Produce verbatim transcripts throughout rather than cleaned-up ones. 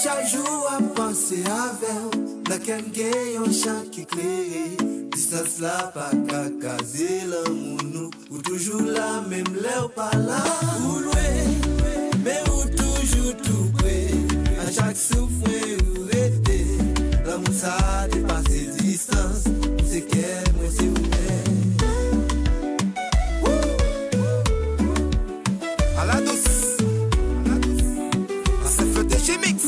Chak jou ap panse avè w, nan kè m gen yon chan ki klere. Distans la pa ka kraze lanmou nou. Ou toujou la menm lè w pa la. Ou lwen, men ou toujou tou pre. A chak souf mwen ou rete. Lanmou sa depase distans. Ou se kè mwen, se ou menm. Woo! Ala dous. Ala dous. Sa se fè de Jimix.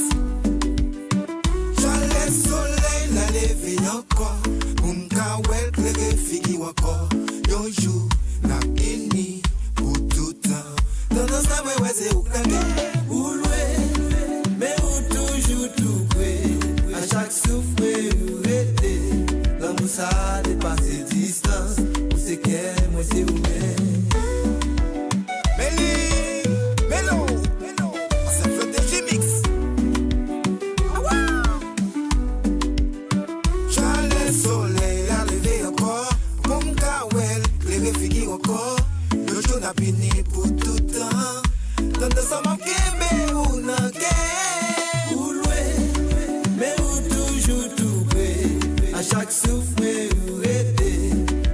Chalè solèy la leve ankò. Pou m ka wè l klere figi w ankò. Yon jou n ap ini pou toutan. Tandans la mwen wè se ou k nan kè. Ou lwen, men ou toujou tou pre. A chak souf mwen ou rete. Lanmou sa depase distans. Ou se kè mwen, se ou menm. Meli, Melo, Melo. Sa se fè de Jimix. Awa! Chalè solèy la leve ankò, pou m ka wè l klere figi w ankò. Yon jou n ap ini pou toutan. Tandans sa m ap kenbe ou nan kè. Ou lwen, men ou toujou tou pre. A chak souf mwen ou rete.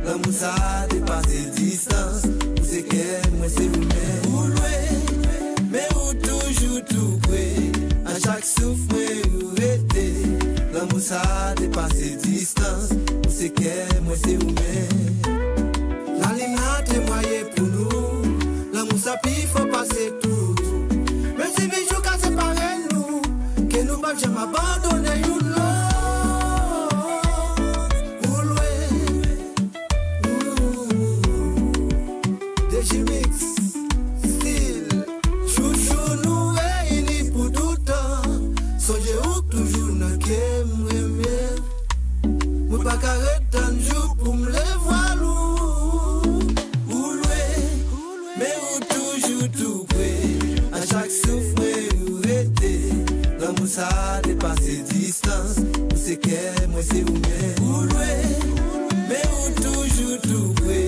Lanmou sa depase distans. Ou se kè mwen, se ou menm. Ou lwen, men ou toujou tou pre. A chak souf mwen ou rete. Lanmou sa depase distans. Ou se kè mwen, se ou menm. Lalin nan temwaye pou nou. Lanmou sa pi fò pase tout. Menm si bijou ka separe nou, ke nou p ap janm abandone youn lòt. Ou lwen, ou, de Jimix, stil, chouchou nou reyini pou toutan. Sonje ou toujou nan kè m renmen. Mwen pa ka ret tann jou pou m leve vwal ou. Ou lwen, men ou toujou tou pre. A chak souf mwen ou rete. Lanmou sa depase distans. Ou se kè mwen, se ou menm. Ou lwen, men ou toujou tou pre.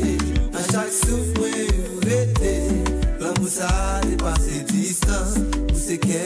A chak souf mwen ou rete. Lanmou sa depase distans. Ou se kè